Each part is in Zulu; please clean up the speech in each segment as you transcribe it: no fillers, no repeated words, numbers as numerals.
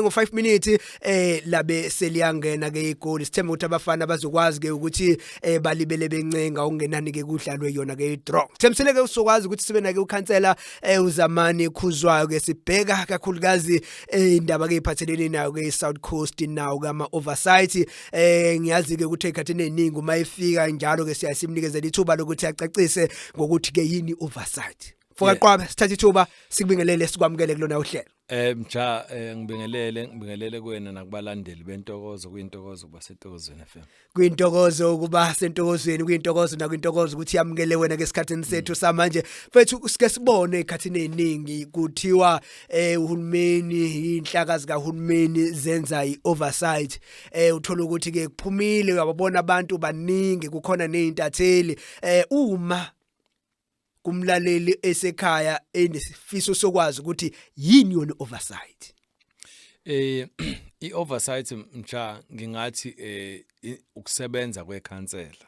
Ngo 5 minutes labe seliyangena ke igoli. Sithemba ukuthi abafana bazokwazi ke ukuthi balibele bencenga okungenani ke kudlalwe yona ke i-draw. Thembisile ke usokwazi ukuthi sibe nake ukhansela uZamani Khuzwayo ke, sibheka kakhulukazi indaba ke iphathelene nayo ke South Coast nawo kama oversight. Ngiyazi ke ukuthi ekhathini eziningi uma ifika njalo ke siyasimnikezela ithuba lokuthi acacise ngokuthi ke yini oversight. Foka Qwabe, sithatha ithuba sikubingelele, sikwamukele kulona uhlelo. Mja, ngibingelele kuwena nakubalandeli bentokozo, kuyintokozo kuba sentokozweni FM. Kuyintokozo ukuba sentokozweni, kuyintokozo nakwintokozo ukuthi yamukele wena ke esikhathini sethu samanje. Mfethu, sike sibone ekhathini eziningi kuthiwa uhulumeni, inhlaka zikahulumeni zenza ioversight. Uthola ukuthi ke kuphumile, uyabona abantu baningi, kukhona nezintatheli. Uma kumlaleli esekhaya enesifiso sokwazi ukuthi yini yona oversight? I-oversight, mja, ngingathi ukusebenza kwekhansela.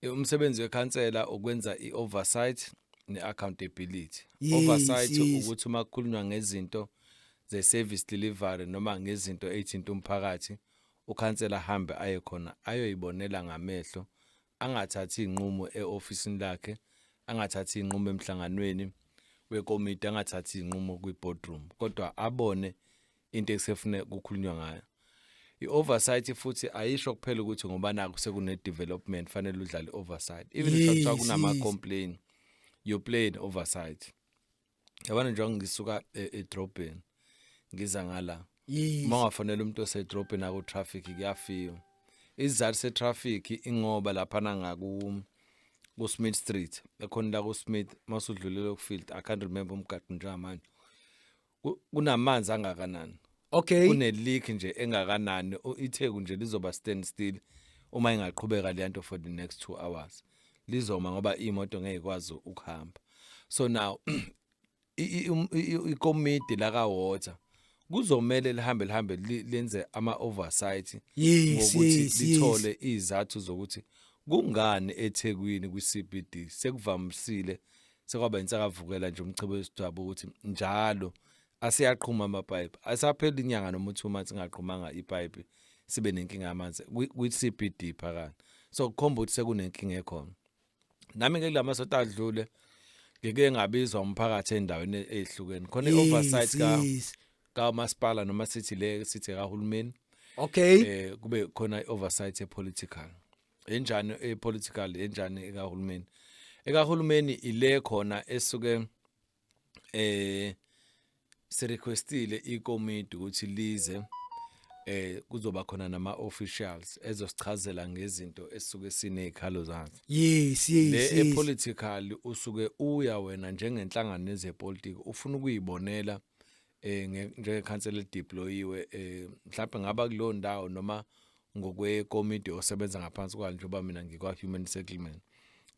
Umsebenzi wekhansela ukwenza i-oversight ne-accountability. Oversight ukuthi uma kukhulunywa ngezinto ze-service delivery noma ngezinto ey'thinta umphakathi, ukhansela ahambe aye khona ayoyibonela ngamehlo, angathathi iy'nqumo e-ofisini lakhe, angathathi iy'nqumo emhlanganweni wekomiti, angathathi iy'nqumo kwi-boardroom, kodwa abone into ekusefune kukhulunywa ngayo. I-oversight futhi ayisho kuphela ukuthi ngoba naku sekune-development fanele udlale i-oversight. Even if kuthiwa kunama-complain, you play an oversight. Yabona, njengoba ngisuka edrobheni ngiza ngala, uma ungafonela umuntu osedrobheni aku-traffic kuyafiwa. Isizathu se-traffic ingoba laphana ngaku ku-Smith Street, ekhona la ku-Smith masudlulile ku-field, I can't remember umgaqo njengamanje, kunamanzi angakanani, kune-leak nje engakanani. Itheku nje lizoba stand still uma ingaqhubeka le nto for the next 2 hours, lizoma ngoba iy'moto ngeke ikwazi ukuhamba. So now ikomidi laka water kuzomele lihambe lenze ama oversight ngokuthi lithole izathu zokuthi kungani eThekwini kwi-CBD sekuvamisile, sekwaba insakavukela nje, umchebo wesijwabo, ukuthi njalo asiyaqhuma amapipe, asaphela inyanga noma u2 months ingaqhumanga ipipe, sibe nenkinga yamanzi kwi-CBD phakathi. So kukhomba ukuthi sekunenkinga ekhona. Nami ke kulamasonto adlule ngike ngabizwa umphakathi endaweni ezihlukene khona i-oversight ka kamasipala noma sithi le sithi kahulumeni. Kube khona i-oversight e-political. Enjani e-political, enjani ekahulumeni? Ekahulumeni ile khona esuke sirequestile ikomiti ukuthi lize, kuzoba khona nama officials ezosichazela ngezinto esuke sinezikhalo zazo. Le epolitical usuke uya wena njengenhlangano yezepolitiki ufuna ukuyibonela njengekhansela elideployiwe, mhlawumbe ngaba kuleyo ndawo noma ngokwekomiti osebenza ngaphansi kwayo. Njengoba mina ngikwa human settlement,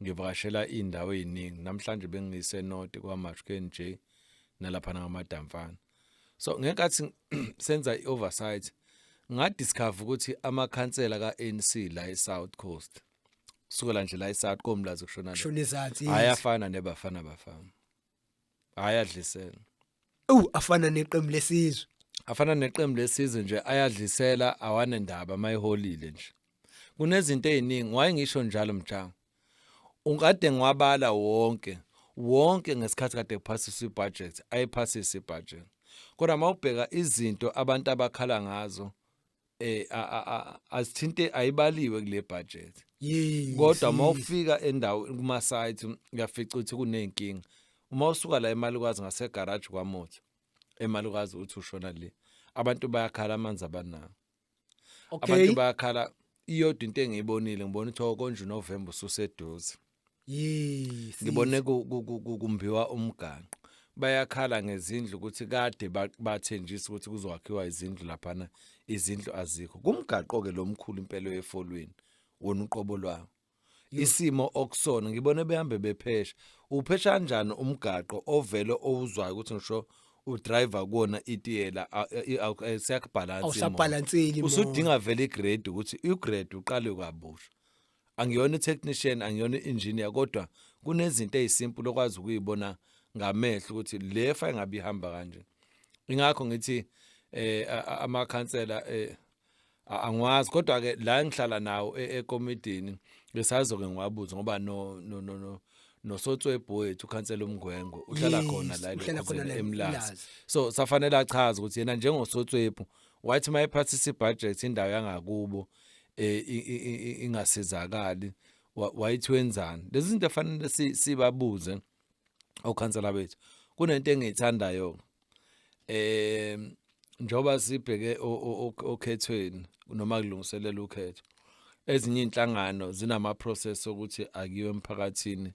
ngivakashela indawo eziningi. Namhlanje bengise North kwaMashu KNJ nalapha ngamadamfana. So ngenkathi senza i-oversight ngadiscover ukuthi amakhansela ka-ANC la e-South Coast, kusukela nje la e-South koMlazi kushona le, Shona ezansi. Ayafana neBafana Bafana, ayadlisela. Afana neqembu lesizwe. Afana neqembu lesizwe nje, ayadlisela, awanendaba mayiholile nje. Kunezinto eziningi wayengisho njalo, mjanga ungade ngiwabala wonke wonke ngesikhathi kade kuphasiswa ibudget, ayiphasisa ibudget, kodwa mawubheka izinto abantu abakhala ngazo azithinte, ayibaliwe kule budget. Kodwa mawufika endaweni kuma site uyafica ukuthi kuneyinkinga. Uma usuka la eMalukazi ngase garage kwaMotho eMalukazi, uthi ushona le, abantu bayakhala, amanzi abanawo. Abantu bayakhala. Iyodwa into engiyibonile, ngibona ukuthi konje uNovember ususeduze. Ngibone kumbiwa umgaqo, bayakhala ngezindlu ukuthi kade bathenjisa ukuthi kuzowakhiwa izindlu laphana, izindlu azikho kumgaqo ke lomkhulu impela efolweni wona uqobo lwawo. Isimo okusona ngibone behambe bephesha, uphesha kanjani umgaqo ovele owuzwayo ukuthi ngisho udriver kuwona itiyela siyakubhalansa? Awusabhalanseli imoto. Usudinga vele igrade, ukuthi igrade uqale kabusha. Angiyona i-technician, angiyona i-engineer, kodwa kunezinto ezisimple okwazi ukuyibona ngamehlo ukuthi le fa ingabe ihamba kanje. Ingakho ngithi Amakhansela angiwazi, kodwa ke la engihlala nawo ekomidini ngisazoke ngiwabuze, ngoba no nosotswebhu wethu, ukhansela uMngwengwe, uhlala khona la uhlala khona elokhuzeni la eMlazi. eMlazi. So safanele achaze ukuthi yena njengosotswebhu wathi mayephathisa ibudget indawo yangakubo ingasizakali, wayithi wenzani. Lezi zinto fanele sibabuze okhansela bethu. Kunento engiyithandayo njoba sibheke okhethweni noma kulungiselela ukhetho, ezinye inhlangano zinama process ukuthi akuyiwe emphakathini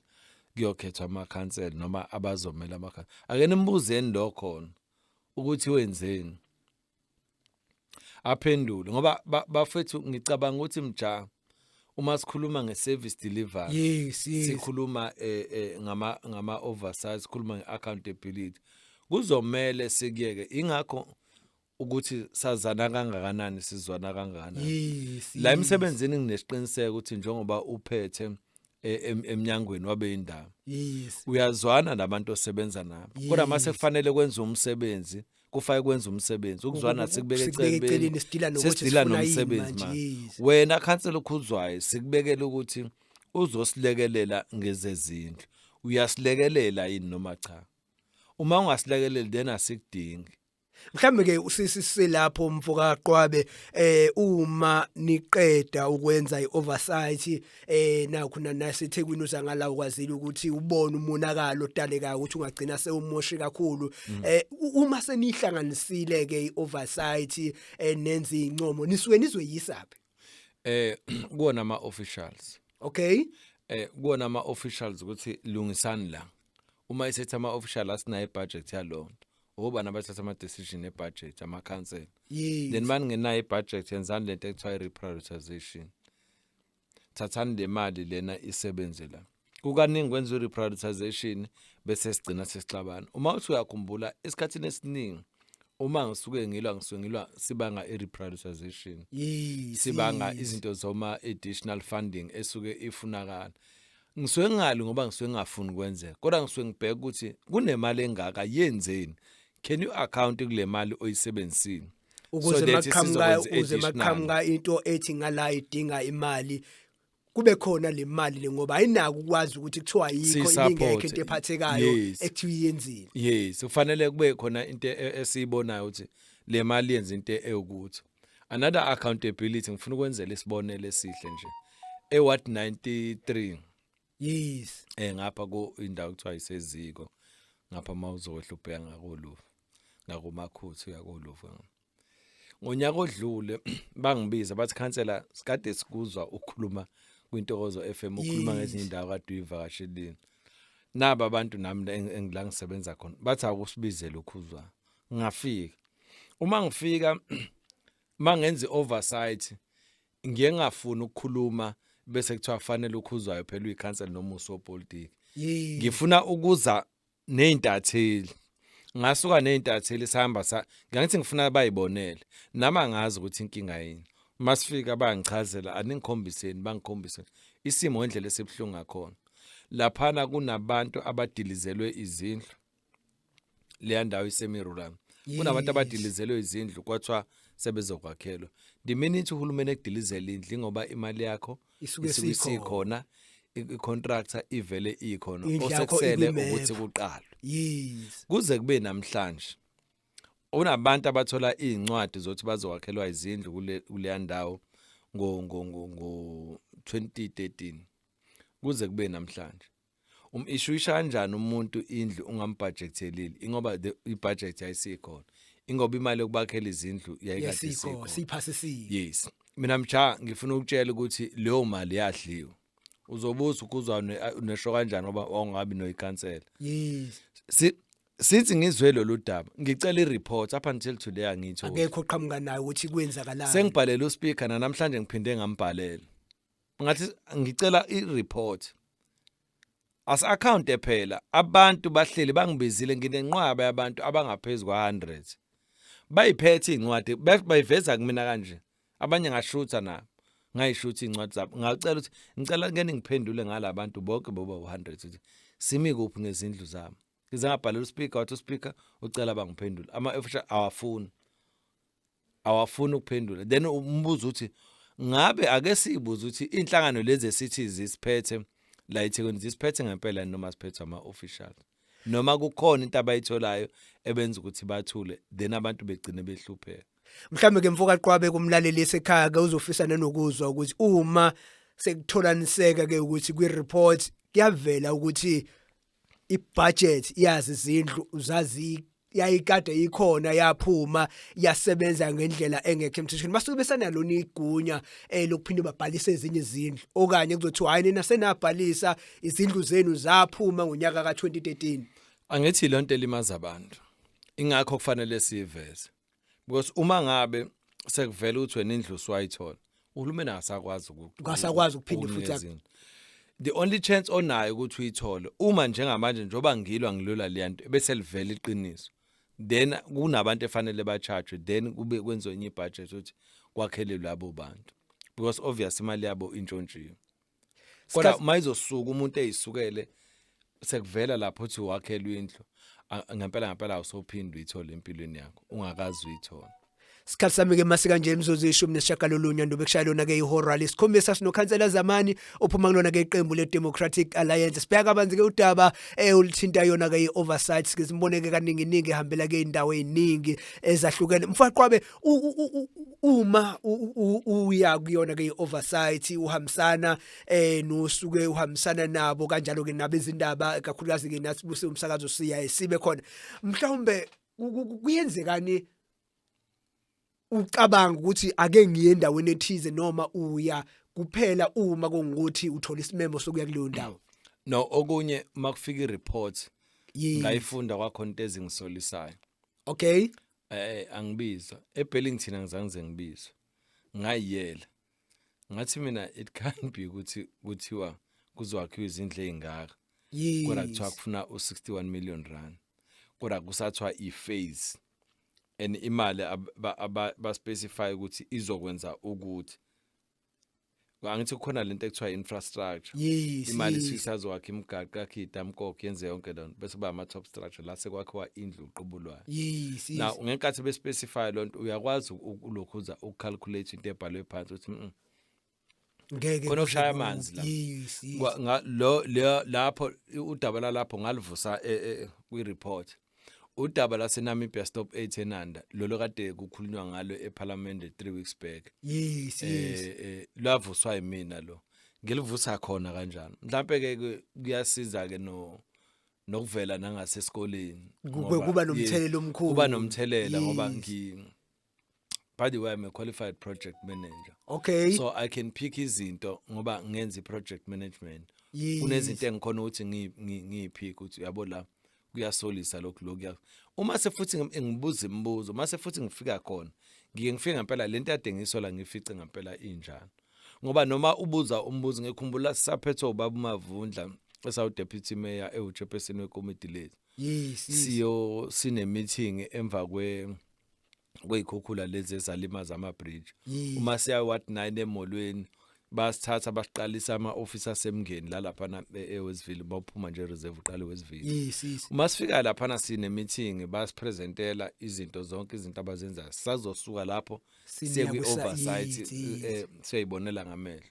kuyokhethwa amakhansela noma abazomela amakhansela. Ake nimbuzeni lo khona ukuthi wenzeni, aphendule, ngoba bafethu, ngicabanga ukuthi mja uma sikhuluma nge-service delivery, sikhuluma ngama oversight, sikhuluma nge-accountability, kuzomele sikuyeke. Ingakho ukuthi sazana kangakanani, sizwana kangakanani la emsebenzini. Nginesiqiniseko ukuthi njengoba uphethe emnyangweni wabe indaba, uyazwana nabantu osebenza nabo, kodwa mase kufanele kwenze umsebenzi, kufake kwenza umsebenzi, ukuzwana sikubeke Sikubeke eceleni. Eceleni, sidila nokuthi Sesidila sifuna yini nomsebenzi manje, manje. Wena khansela uKhuzwayo, sikubekela ukuthi uzosilekelela ngezezindlu, uyasilekelela yini noma cha? Uma ungasilekeleli, then asikudingi. Mhlambe ke usisi silapho mfoka Qwabe, uma niqeda ukwenza ioversight, nakho naseThekwini uzangala, ukwazile ukuthi ubone umonakalo odalekayo ukuthi ungagcina sewumoshi kakhulu. Uma senihlanganisile ke ioversight, nenza incomo, nisuke nizoyisaphi? Kuwona ama officials. Kuwona ama officials ukuthi lungisani la. Uma isetha ama official, asinayo ibudget yalonto, ubani abathatha ama decision ebudget? Amakhansela. Then maningenayo ibudget, yenzani lento ekuthiwa i-reprioritization, thathani le mali lena isebenze la. Kukaningi kwenziwa i-reprioritization bese sigcina sesixabana. Uma uthi uyakhumbula, esikhathini esiningi uma ngisuke ngilwa, ngisuke ngilwa sibanga i-reprioritization, sibanga izinto zoma additional funding esuke ifunakala. Ngisuke ngingali ngoba ngisuke ngingafuni kwenzeka, kodwa ngisuke ngibheka ukuthi kunemali engaka, yenzeni? Can you account kule mali oyisebenzisile? Ukuze So that maqhamuka sizokwenza ukuze additional. maqhamuka into ethi ngala idinga imali, kube khona le mali le, ngoba ayinako ukwazi ukuthi kuthiwa yikho Si-support. ibingekho into ephathekayo ekuthiwa iyenzile. Yes, kufanele kube khona into esiyibonayo ukuthi le mali yenza into ewukuthi. Another accountability, ngifuna ukwenzela isibonelo esihle nje, eWard 93, ngapha ku indawo kuthiwa iseziko ngapha, mawuzohla ubheka ngakolufu, ngakumakhuthu uyakolufu. Ngonyaka odlule bangibiza bathi, "Khansela, sikade sikuzwa ukukhuluma kwiNtokozo FM, ukhuluma ngezinye indawo kade uyivakashelile. Naba abantu nami la engila ngisebenza khona bathi akusibizele uKhuzwa." Ngafika. Uma ngifika, mangenza oversight, ngiye ngafuna ukukhuluma bese kuthiwa fanele uKhuzwayo phela uyikhansela noma usopolitiki. Ngifuna ukuza nezintatheli. Ngasuka nezintatheli, sihamba sa ngithi ngifuna bayibonele nami, angazi ukuthi inkinga yini. Masifika bangichazela, aningikhombiseni, bangikhombise isimo ngendlela esibuhlungu ngakhona. Laphana kunabantu abadilizelwe izindlu, leya ndawo isemi-rural, kunabantu abadilizelwe izindlu, kwathiwa sebezokwakhelwa. The minute uhulumeni ekudilizela indlu, ingoba imali yakho isuke isuke isikhona. Isikhona, i-contractor ivele ikhona. Indlu yakho Osekusele ikwi-map. ukuthi kuqalwe. Kuze kube namhlanje unabantu abathola izincwadi zokuthi bazokwakhelwa izindlu kuleya ndawo ngo 2013, kuze kube namhlanje. Ishuyisha kanjani umuntu indlu ungambudgethelile? Ingoba ibudget yayisikhona, ingoba imali yokubakhela izindlu yayikade Yasikho isikhona. Siphasisile. Yes, mina mja ngifuna ukutshela ukuthi leyo mali yadliwa. Uzobuza ukuzwa nesho kanjani, ngoba wawungabi noyikhansela. Sithi ngizwe lolu daba, ngicela i-report, up until today angiyitholi. Akekho oqhamuka nayo ukuthi kwenzakalani. Sengibhalele uspeaker, namhlanje ngiphinde ngambhalela, ngathi ngicela i-report, as account phela. Abantu bahleli bangibizile, nginenqwaba yabantu abangaphezulu kwa-100 bayiphethe incwadi, bayiveza kumina kanje. Abanye ngashutha nabo, ngayishutha iy'ncwadi zabo, ngacela ukuthi ngicela ke ningiphendule ngalabantu bonke boba u-100 ukuthi simi kuphi ngezindlu zabo. Ngize ngabhalela uspeaker, wathi uspeaker ucela bangiphendule, ama-official awafuni. Awafuni ukuphendula. Then umbuzo uthi, ngabe ake sibuze ukuthi inhlangano lezi esithi zisiphethe la eThekwini zisiphethe ngempela noma siphethe ama officials, noma kukhona into abayitholayo ebenza ukuthi bathule, then abantu begcine behlupheka? Mhlambe ke, mfoka Qwabe, kumlaleli esekhaya ke uzofisa nanokuzwa ukuthi uma sekutholaniseka ke ukuthi kwi-report kuyavela ukuthi ibudget yazi izindlu zazi yayikade ikhona, yaphuma, yasebenza ngendlela engekho emthethweni, basuke besanalona igunya lokuphinde babhalise ezinye izindlu, okanye kuzothiwa, "Hayi, nina senabhalisa izindlu zenu zaphuma ngonyaka ka2013"? Angithi lonto elimaza abantu, ingakho kufanele siveze, because uma ngabe sekuvela ukuthi wena indlu uswayithola, uhulumeni akasakwazi. Akasakwazi ukuphinde futhi ukunikeza indlu. The only chance onayo ukuthi uyithole, uma njengamanje njengoba ngilwa ngilula leya nto, bese livela iqiniso, then kunabantu efanele ba-charge, then kube kwenziwe enye ibudget ukuthi kwakhelwe labo bantu, because obvious imali yabo intshontshiwe. Kodwa uma izosuka umuntu eyisukele, sekuvela lapho uthi wakhelwe indlu, ngempela ngempela awusophinde uyithole empilweni yakho ungakazi uyithole. Sikhathi sami ke masika nje imizuzu 19 ndobe kushaya lona ke ihora lesikhombisa. Sinokhansela Zamani ophuma kulona ke iqembu le Democratic Alliance. Sibheka kabanzi ke udaba oluthinta yona ke i-oversight. Sike simboneke kaningi ningi ehambela ke indawo eziningi ezahlukene. Mfoka Qwabe, uma uya kuyona ke i-oversight, uhambisana nosuke uhambisana nabo kanjalo ke nabezindaba, kakhulukazi ke nathi buse umsakazo siya sibe khona, mhlawumbe kuyenzekani ucabanga ukuthi ake ngiye endaweni ethize, noma uya kuphela uma kungukuthi uthola isimemo sokuya kuleyo ndawo? No, okunye makufika i-report, ngayifunda, kwakhona into ezingisolisayo. Angibizwa eBurlington, angizange ngize ngibizwe. Ngayiyela, ngathi mina it can't be ukuthi kuthiwa kuzowakhiwa izindlu ezingaka, kodwa kuthiwa kufuna u61 million rand, kodwa kusathiwa i-phase and imali ba specify ukuthi izokwenza ukuthi, angithi kukhona lento ekuthiwa infrastructure, imali isizowakha imigaqo, yakhe idamkok, yenze yonke lento, bese kuba ama top structure la sekwakhiwa indlu uqobo lwayo. Now ngenkathi bespecify lonto, uyakwazi ulokhuza ukucalculate into ebhalwe phansi ukuthi Ngeke khona okushaya amanzi la. Lo lapho udaba lalapho ngalivusa kwi-report, udaba laseNamibia Stop 8 eNanda, lolo kade kukhulunywa ngalo eParliament 3 weeks back. Lwavuswa yimina lo, ngilivusa khona kanjani. Mhlambe ke kuyasiza ke no nokuvela nangasesikoleni. Kuba nomthelela omkhulu. Kuba nomthelela ngoba ngi by the way, I'm a qualified project manager. So I can pick izinto ngoba ngenza i-project management. Kunezinto engikhona ukuthi ngiyipick ukuthi uyabo la kuyasolisa lokhu, lokhu. Uma sefuthi ngibuza imibuzo, mase futhi ngifika khona, ngike ngifike ngempela lento ade ngisola, ngifice ngempela injalo, ngoba noma ubuza umbuzo, ngikhumbula sisaphethwe ubaba uMavundla esawu deputy mayor, ewu-chairperson wekomiti lethu. Siyo sine meeting emva kweyikhukhula lezi ezalimaza ama bridge. Uma siya ward 9 emolweni, basithatha basiqalisa ama office asemngeni la lapha eWestville, bawuphuma nje reserve uqale eWestville. Uma sifika lapha sine meeting, basipresentela izinto zonke, izinto abazenzayo. Sazosuka lapho siye kwi oversight, siyayibonela ngamehlo.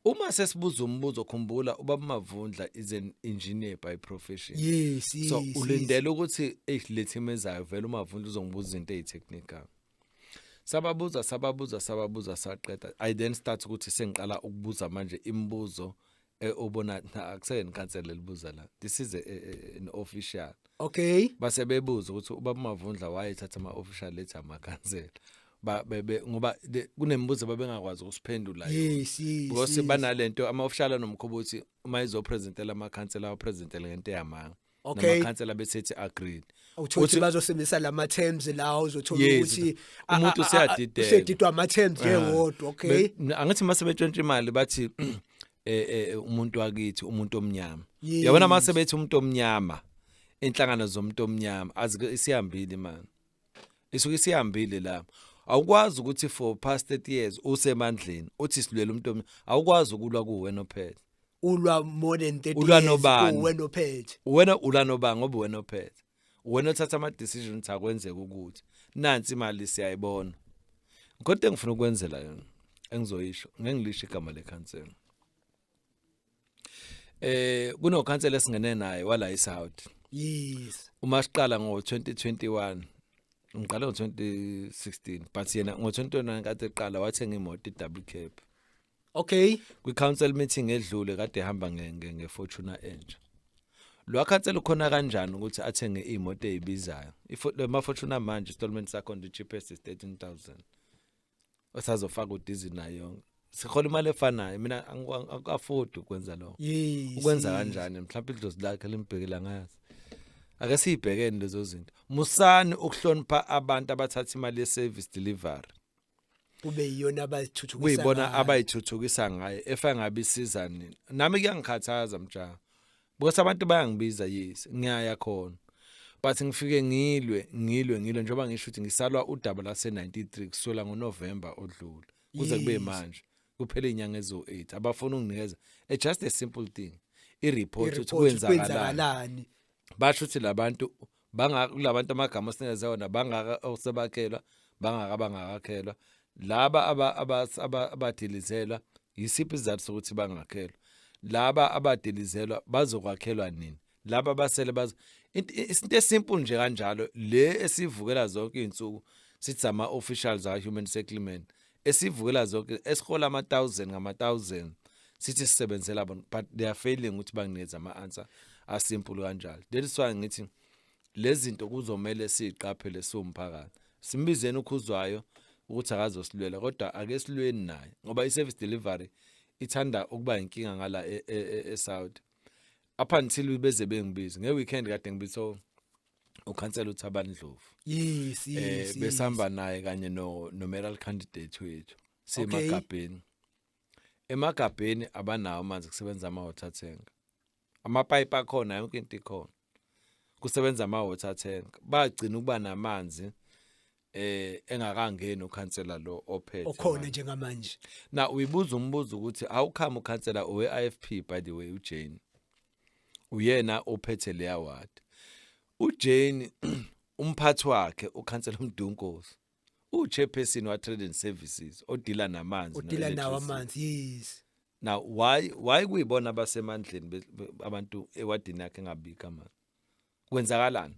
Uma sesibuza umbuzo, khumbula ubaba Mavundla is an engineer by profession. So ulindele ukuthi le team ezayo vele uMavundla uzongibuza izinto ezitechnical. Sababuza, sababuza, sababuza, saqeda. I then start ukuthi sengiqala ukubuza manje imibuzo obona akuseyeni khansela elibuza la, this is an official. Base bebuza ukuthi ubaba Mavundla wayethatha ama official letha amakhansela ba bebe, ngoba kunemibuzo babengakwazi ukusiphendula yona. Because banalento ama official anomkhuba ukuthi uma izopresentela amakhansela, awapresentele ngento eyamanga. Namakhansela besethi agreed. Uthola ukuthi bazosebenzisa lama terms la, uzothola ukuthi Umuntu useyadideka. Usedidwa ama terms yewodwa, okay. Angithi mase betshontsha imali bathi umuntu wakithi, umuntu omnyama. Yabona mase bethi umuntu omnyama, inhlangano zomuntu omnyama azike, isihambile imali. Isuke isihambile la. Awukwazi ukuthi for past 30 years usemandleni uthi silwela umuntu omnyama, awukwazi ukulwa kuwena ophethe. Ulwa more than 30 Ulwa years nobani? Uwena ophethe. Wena ulwa nobani? Ngoba wena ophethe, wena othatha ama decision ukuthi akwenzeke ukuthi nansi imali siyayibona. Kodwa engifuna ukwenzela yona engizoyisho, ngeke ngilisho igama lekhansela. Kunokhansela esingene naye wala eSouth. Uma siqala ngo2021, ngiqale ngo2016, but yena ngo2021 kade eqala wathenga imoto i-double cab. Kwi council meeting edlule kade ehamba nge Fortuner entsha. Lo khansela ukhona kanjani ukuthi athenge imoto ezibizayo? Lema Fortuner manje, installment sakho nje cheapest is 13,000. Osazofaka udiesel nayo yonke. Sihola imali efanayo, mina angiafford ukwenza lokho. Ukwenza kanjani? Mhlawumbe idlozi lakhe limbhekela, ngazi. Ake siyibhekene lezo zinto. Musani ukuhlonipha abantu abathatha imali ye service delivery. Kube yiyona abayithuthukisa. Kuyibona ngayo. Abayithuthukisa ngayo efa ngabe isiza nini. Nami kuyangikhathaza, mjaha, because abantu bayangibiza, yes, ngiyaya khona, but ngifike ngilwe, ngilwe, ngilwe, njengoba ngisho ukuthi ngisalwa udaba lase 93 kusukela ngoNovember odlule kuze kube manje, kuphela inyanga ezo8, abafuna unginikeza a just a simple thing, i-report ukuthi I-report kwenzakalani. Kwenzakalani. Basho ukuthi labantu bangaka, kulabantu amagama osinikeze wona, bangaka osebakhelwa, bangaka bangakakhelwa, laba abadilizelwa, yisiphi isizathu sokuthi bangakhelwa? Laba abadilizelwa bazokwakhelwa nini? Laba abasele bazo into esimple nje kanjalo le esivukela zonke izinsuku, sithi ama officials a human settlement esivukela zonke, esihola ama thousand ngama thousand, sithi sisebenzela bona, but they are failing ukuthi banginikeze ama answer asimple kanjalo. That is why ngithi lezi zinto kuzomela siziqaphele siwumphakathi. Simbizeni uKhuzwayo ukuthi akazosilwela, kodwa ake silweni naye, ngoba i-service delivery ithanda ukuba inkinga ngala e-South up until beze bengibize nge-weekend. Kade ngibizo ukhansela uThabani Ndlovu. Besihamba naye kanye no mayoral candidate wethu sisemagabheni. Emagabheni abanawo amanzi, kusebenza ama water tank, amapipe akhona, yonke into ikhona, kusebenza ama water tank. Bagcina ukuba namanzi engakangeni ukhansela lo ophethe okhona manje. Njengamanje. Na uyibuza umbuzo ukuthi how come ukhansela owe IFP, by the way, uJane, uyena ophethe leya ward. uJane, umphathi wakhe ukhansela uMdunkosi, uchairperson wa Trade and Services odila namanzi Udila nawo no-electricity. amanzi, yes. Now why kuyibona abasemandleni abantu ewadini yakhe engabikho amanzi? Kwenzakalani?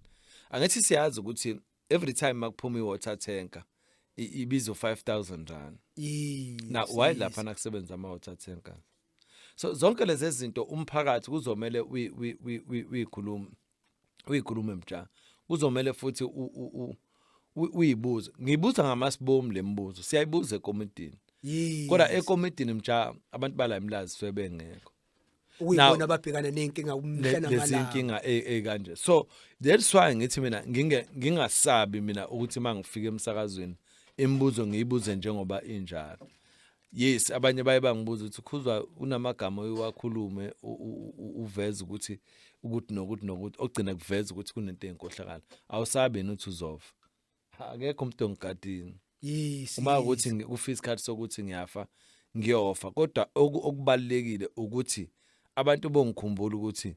Angithi siyazi ukuthi every time makuphuma i-water tanker ibizo R5000. Now why lapha nakusebenza ama water tanker? So zonke lezi zinto umphakathi kuzomela uyikhulume, uyikhulume, mja. Kuzomela futhi uyibuze. Ngibuza ngamasibomu lembuzo, siyayibuza ekomidini, kodwa ekomidini, mja, abantu bala eMlazi sebengekho. Ukuyibona ababhekana nenkinga umhla lezi namalanga. Inkinga ekanje, so that's why ngithi mina ngingasabi mina ukuthi mangifika emsakazweni imibuzo ngiyibuze njengoba injalo. Yes, abanye baye bangibuza ukuthi Khuzwa, unamagama oyiwakhulume, uveze ukuthi nokuthi nokuthi ogcina kuveza ukuthi kunento enkohlakala, awusabi yini ukuthi uzofa? Akekho umuntu ongigadini. Uma ukuthi kufika isikhathi sokuthi ngiyafa, ngiyofa, kodwa okubalekile ukuthi abantu bongikhumbula ukuthi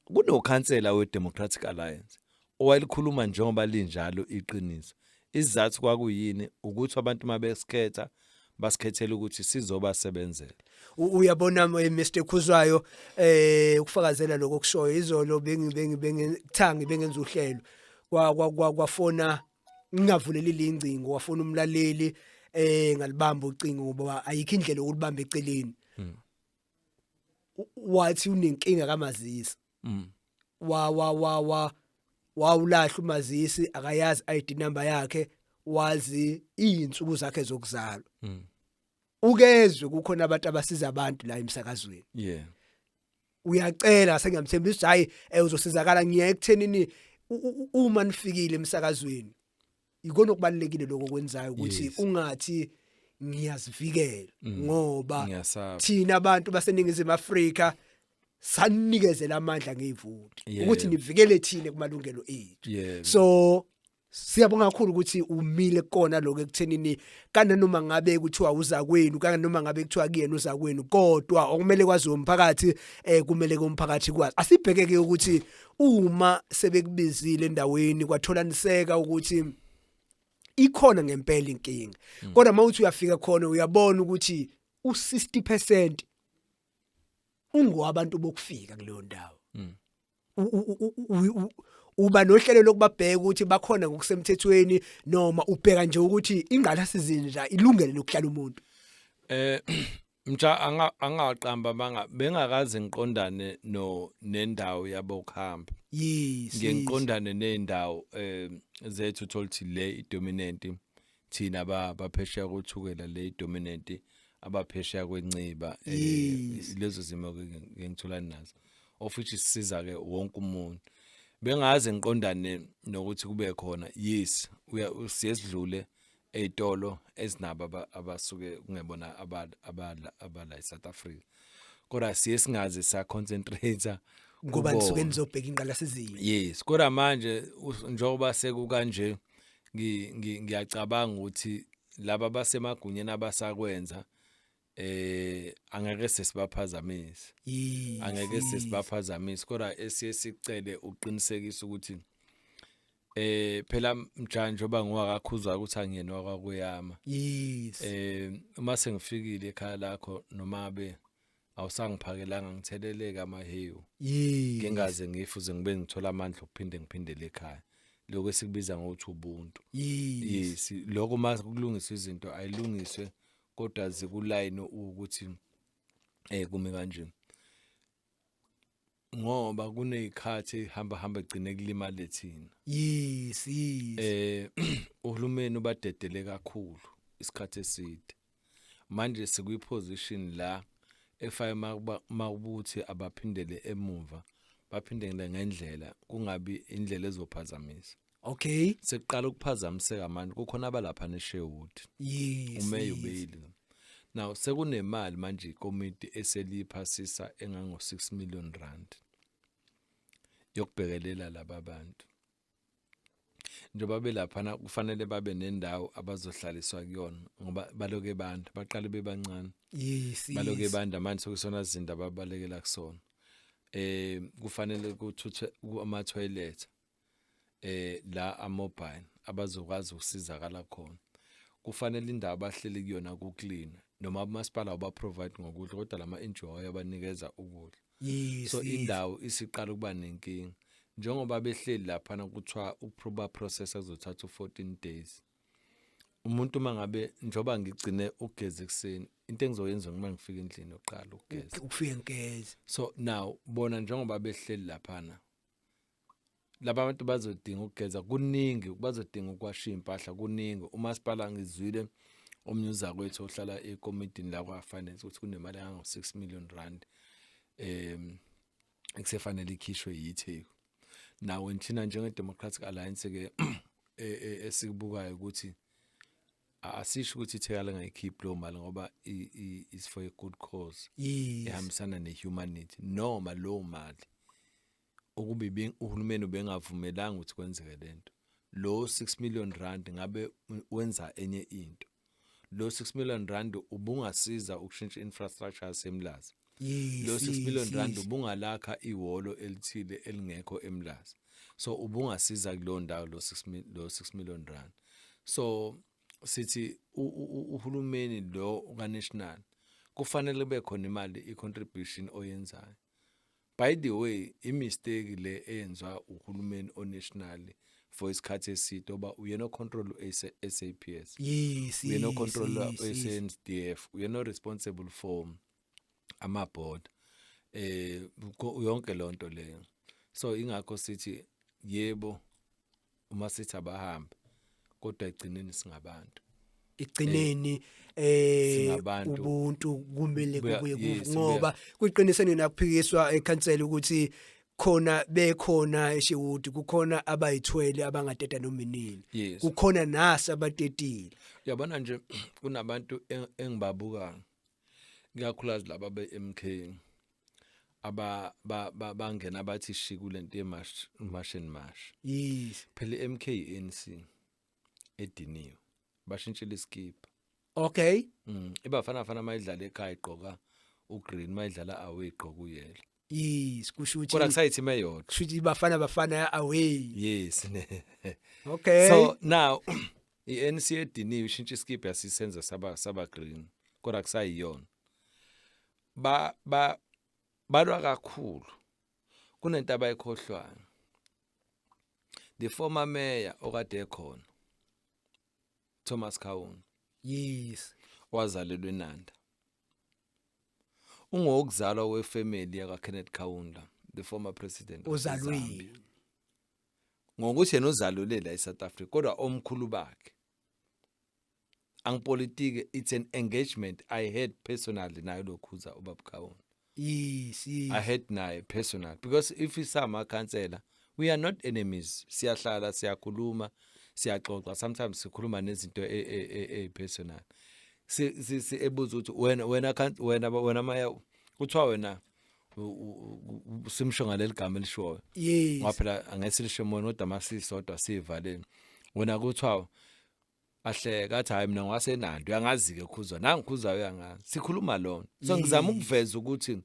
kunokhansela we-Democratic Alliance owalikhuluma njengoba linjalo iqiniso. Isizathu kwakuyini? Ukuthi abantu mabesikhetha, basikhethela ukuthi sizobasebenzela. Uyabona, Mr Khuzwayo, ukufakazela lokho okushoyo, izolo bengi bengi bengithangi bengenza uhlelo, kwa kwa kwa kwafona, ngingavulelile ingcingo, wafona umlaleli, ngalibamba ucingo ngoba ayikho indlela yokulibamba eceleni. Wathi unenkinga kamazisi. Wa wa wa wa wawulahla umazisi, akayazi ID number yakhe, wazi izinsuku zakhe zokuzalwa. Ukezwe kukhona abantu abasiza abantu la emsakazweni. Uyacela, sengiyamthembisa ukuthi hayi, uzosizakala. Ngiya ekuthenini uma nifikile emsakazweni, ikona okubalekile lokho okwenzayo ukuthi ungathi ngiyazivikela ngoba Ngiyasaba. thina abantu baseNingizimu Afrika sanikezela amandla ngevoti ukuthi nivikele thina kumalungelo ethu. So siyabonga kakhulu ukuthi umile kona lokho ekuthenini kananoma ngabe kuthiwa uza kwenu, kananoma ngabe kuthiwa kuyena uza kwenu, kodwa okumele kwaziwe umphakathi, kumele komphakathi kwazi. Asibheke ke ukuthi uma sebekubizile endaweni kwatholaniseka ukuthi Ikhona ngempela inkinga, kodwa mawuthi uyafika khona uyabona ukuthi u60% ungowabantu bokufika kuleyo ndawo. Uba nohlelo lokubabheka ukuthi bakhona ngokusemthethweni, noma ubheka nje ukuthi ingqalasizinda ilungele lokuhlala umuntu? Mja, angaqamba banga bengakaze ngiqondane no nendawo yabokuhamba. Ngiqondane nendawo zethu, uthola ukuthi le idominant thina baphesheya koThukela, le idominant abaphesheya kweNciba. Lezo zimo ke ngitholana nazo, of which sisiza ke wonke umuntu. Bengaze ngiqondane nokuthi kube khona, yes, uya siye sidlule ezitolo ezinabo abasuke kungebona abala eSouth Africa, kodwa siye singaze sa concentrate. Ngoba nisuke nizobheka ingqalasizinda. Yes, kodwa manje njengoba sekukanje, ngiyacabanga ukuthi laba basemagunyeni abasakwenza angeke sesibaphazamise. Angeke sesibaphazamise, kodwa esiye sicele uqinisekisa ukuthi phela mjanje njengoba ngiwakakhuzwa ukuthi angiyena wakwaKuyama. Uma sengifikile ekhaya lakho, noma be awusangiphakelanga, ngitheleleka amahewu. Ngingaze ngifuze ngibe ngithola amandla okuphinde ngiphindele ekhaya, lokho esikubiza ngokuthi ubuntu. Yes, lokho uma kulungiswa izinto ayilungiswe, kodwa zikuline ukuthi kumi kanje, ngoba kunezikhathi hamba hamba egcine kulimale thina. yes yes Uhulumeni ubadedele kakhulu isikhathi eside. Manje sikwi position la efake makubuthi abaphindele emuva, baphindele ngendlela, kungabi indlela ezophazamisa. Sekuqala ukuphazamiseka manje, kukhona abalapha neSherwood. Umeya ubeyile. Now sekunemali manje, ikomiti eseliphasisa engango 6 million rand yokubhekelela laba bantu. Njengoba belaphana kufanele babe nendawo abazohlaliswa kuyona, ngoba baloke bantu baqale bebancane. Baloke banda, manje sekusona sizinda ababalekela kusona. Kufanele kuthuthwe ama toilet la amobile abazokwazi ukusizakala khona. Kufanele indawo abahleli kuyona ku clean, noma umasipala uba provide ngokudla, kodwa lama NGO ayabanikeza ukudla. So indawo isiqala ukuba nenkinga njengoba behleli lapha, kuthiwa ukuba process kuzothatha u14 days. Umuntu mangabe, njoba ngigcine ukugeza ekseni, into engizoyenza uma ngifika endlini yokuqala ukugeza. Ukufika ngigeze. So now bona njengoba behleli laphana, laba bantu bazodinga ukugeza kuningi, bazodinga ukwasha impahla kuningi. Umasipala, ngizwile omnye uzakwethu ohlala ekomidini la kwa finance ukuthi kunemali engango 6 million rand ekusefanele ikhishwe yiTheku. Nawe thina njenge Democratic Alliance ke esikubukayo ukuthi asisho ukuthi iTheku lingayikhiphi leyo mali, ngoba is for a good cause ehambisana nehumanity, noma lowo mali ukube uhulumeni ubengavumelanga ukuthi kwenzeke lento, lo 6 million rand ngabe wenza enye into. Lo 6 million rand ubungasiza ukushintsha infrastructure yaseMlazi. Lo 6 million rand ubungalakha ihholo elithile elingekho eMlazi, so ubungasiza kuleyo ndawo lo 6 million rand. So sithi uhulumeni lo ka national kufanele kube khona imali, i-contribution oyenzayo. By the way, i-mistake le eyenziwa uhulumeni o-national for isikhathi eside, oba uyena ocontrol SAPS, uyena ocontrol SANDF, uyena responsible for ama-board, yonke lonto leyo. So ingakho sithi yebo, uma sithi abahambe, kodwa egcineni singabantu. Igcineni Singabantu. Ubuntu kumele kubuye Buya. Ngoba kuyiqiniseni nakuphikiswa ekhansela ukuthi khona bekhona eSherwood, kukhona abayithwele abangateta noma inini. Kukhona nasi abatetile. Uyabona nje, kunabantu engibabuka ikakhulukazi laba be-MK aba bangena bathi shi kulento ye-march, March and March. Phela i-MK, i-ANC ediniwe, bashintshile iskipa. IBafana Bafana mayidlala ekhaya igqoka ugreen, mayidlala away igqoka uyellow. Yes, kusho Kodwa ukuthi kusayithi eyodwa. Kusho ukuthi iBafana Bafana away. Yes. So now I-ANC ediniwe ishintsha isikibha yasisenza saba green, kodwa kusayiyona. Ba ba balwa kakhulu. Kunento abayikhohlwayo. The former mayor okade ekhona, Thomas Kaunda, wazalelwa eNanda. Ungowokuzalwa wefamily yaka Kenneth Kaunda, the former president of Ozalwe Zambia. Ngokuthi yena uzalelwe la eSouth Africa, kodwa omkhulu bakhe. Angipolitiki, it's an engagement I had personally naye lokhuza ubaba Kaunda. I had naye personal because if isama khansela, we are not enemies. Siyahlala, siyakhuluma, siyaxoxa, sometimes sikhuluma nezinto e personal. Si ebuza ukuthi wena maya kuthiwa wena simsho ngaleli gama elishoyo, ngoba phela angeke silisho emoyeni, kodwa masisodwa sivaleni. Wena kuthiwa, ahleka athi, "Hayi, mina ngwaseNanda." Uyangazi ke khuzwa nangikhuzayo, uyangazi, sikhuluma lona. So ngizama ukuveza ukuthi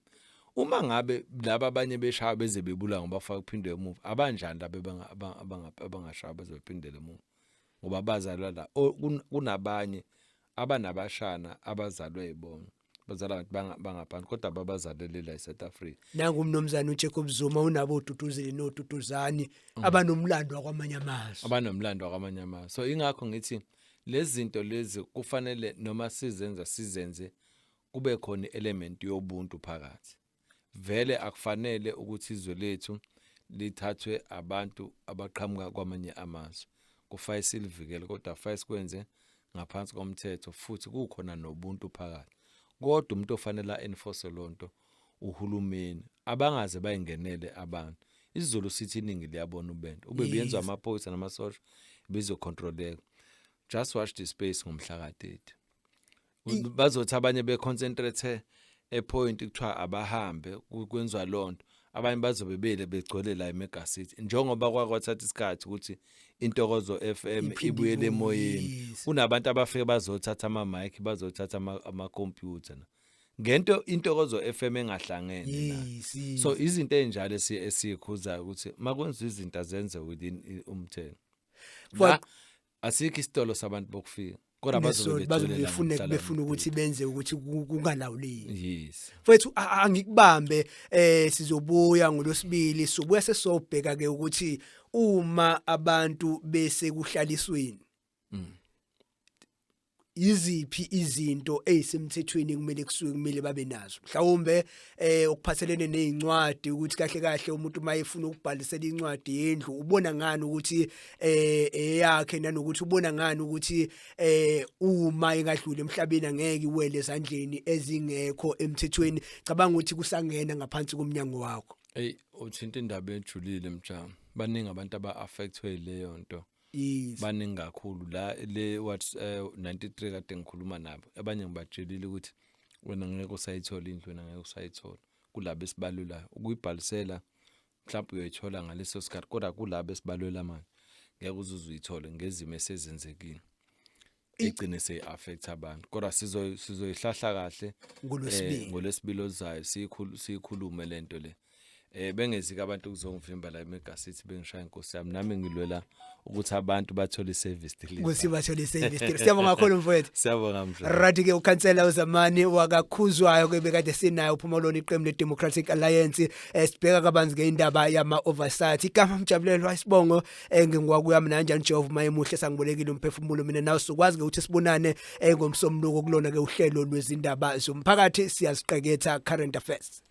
uma ngabe laba abanye beshaya beze bebula ngoba faka kuphinde emuva, abanjani laba abangashaya beze bephindele emuva ngoba bazalwa la? Kunabanye abanabashana abazalwe yibona, bazalwa abantu bangaphansi, kodwa babazalele la eSouth Africa. Nangu umnomzana uJacob Zuma unabo oDuduzile noDuduzani abanomlando wakwamanye amazwe. Abanomlando wakwamanye amazwe. So ingakho ngithi lezi zinto lezi kufanele noma sizenza, sizenze kube khona element yobuntu phakathi. Vele akufanele ukuthi izwe lethu lithathwe abantu abaqhamuka kwamanye amazwe. Kufanele silivikele, kodwa kufanele sikwenze ngaphansi komthetho futhi kukhona nobuntu phakathi. Kodwa umuntu ofanele enforce lonto uhulumeni, abangaze bayingenele abantu. IsiZulu sithi iningi liyabona ubende. Ube buyenzwa amaphoyisa namasosha, bizocontroleka. Just watch the space ngomhla ka-30. Bazothi abanye beconcentrate epoint, kuthiwa abahambe, kwenziwa lonto, abanye bazobe bele begcwele la eMega City, njengoba kwakwathatha isikhathi ukuthi Intokozo FM iphinde ibuyele ibuye, emoyeni. Kunabantu abafike bazothatha ama mic, bazothatha ama computer ngento Intokozo FM engahlangene nayo. So izinto ezinjalo esiyikhuzayo ukuthi makwenziwa izinto, azenze within umthetho. La asikho isitolo sabantu bokufika, kodwa bazobe bazobe begcwele la befuna ngomhla befuna ukuthi ka-30. Benze ukuthi kungalawuleki. Mfethu, angikubambe, sizobuya ngolosibili, sizobuya sesobheka ke ukuthi uma abantu bese kuhlalisweni, iziphi izinto ezisemthethweni kumele kusuke kumele babe nazo, mhlawumbe okuphathelene nezincwadi, ukuthi kahle kahle umuntu mayefuna ukubhalisela incwadi yendlu ubona ngani ukuthi eyakhe, nanokuthi ubona ngani ukuthi uma engadlula emhlabeni angeke iwele ezandleni ezingekho emthethweni. Cabanga ukuthi kusangena ngaphansi komnyango wakho. Ey, uthinta indaba ejulile, mjama. Baningi abantu aba-affectwe leyo nto. Baningi kakhulu la le what 93 kade ngikhuluma nabo. Abanye ngibatshelile ukuthi wena ngeke usayithola indlu, wena ngeke usayithola. Kulabo esibalulayo ukuyibhalisela, mhlawumbe uyoyithola ngaleso sikhathi, kodwa kulabo esibalwela manje ngeke uze uyithole ngezimo esezenzekile, igcine seyi-affect abantu. Kodwa sizoyihlahla kahle ngolwesibili. Ngolwesibili oluzayo siyikhulume lento le. Bengezike abantu kuzongivimba la eMega City, bengishaya inkosi yami. Nami ngilwela ukuthi abantu bathole i-service delivery. Ukuthi bathole i-service. Siyabonga kakhulu, mfowethu. Siyabonga, mfowethu. Right ke, ukhansela uZamani wakaKhuzwayo ke bekade sinayo, uphuma lona iqembu le-Democratic Alliance. Sibheka kabanzi ke indaba yama oversight. Igama Mjabulelwa, isibongo ngingwakuyami nanjani. Jehova mayemuhle sangibolekile umphefumulo mina nawe sizokwazi ke ukuthi sibonane ngomsombuluko kulona ke uhlelo lwezindaba zomphakathi, siyaziqeketha, current affairs.